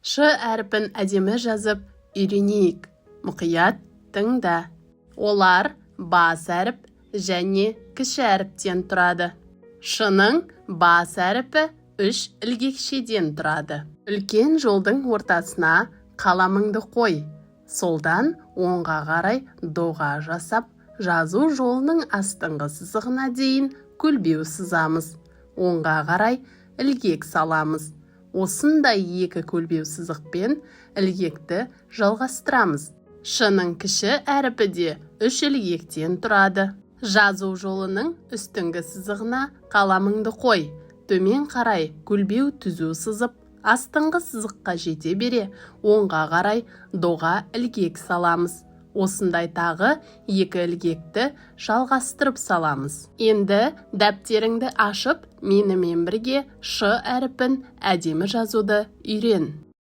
Ш әрпін әдемі жазып үйренейік. Мұқият тыңда. Олар бас әріп және кіші әріптен тұрады. Шының бас әріпі үш ілгекшеден тұрады. Үлкен жолдың ортасына қаламыңды қой. Солдан оңға қарай доға жасап, жазу жолының астыңғы сызығына дейін көлбеу сызамыз. Оңға қарай ілгек саламыз. Осындай екі көлбеу сызықпен ілгекті жалғастырамыз. Шының кіші әріпі де үш ілгектен тұрады. Жазу жолының үстіңгі сызығына қаламыңды қой. Төмен қарай көлбеу түзу сызып, астыңғы сызыққа жете бере, оңға қарай доға ілгек саламыз. Осындай тағы екі ілгекті жалғастырып саламыз. Енді дәптеріңді ашып, менімен бірге ш әрпін әдемі жазуды үйрен.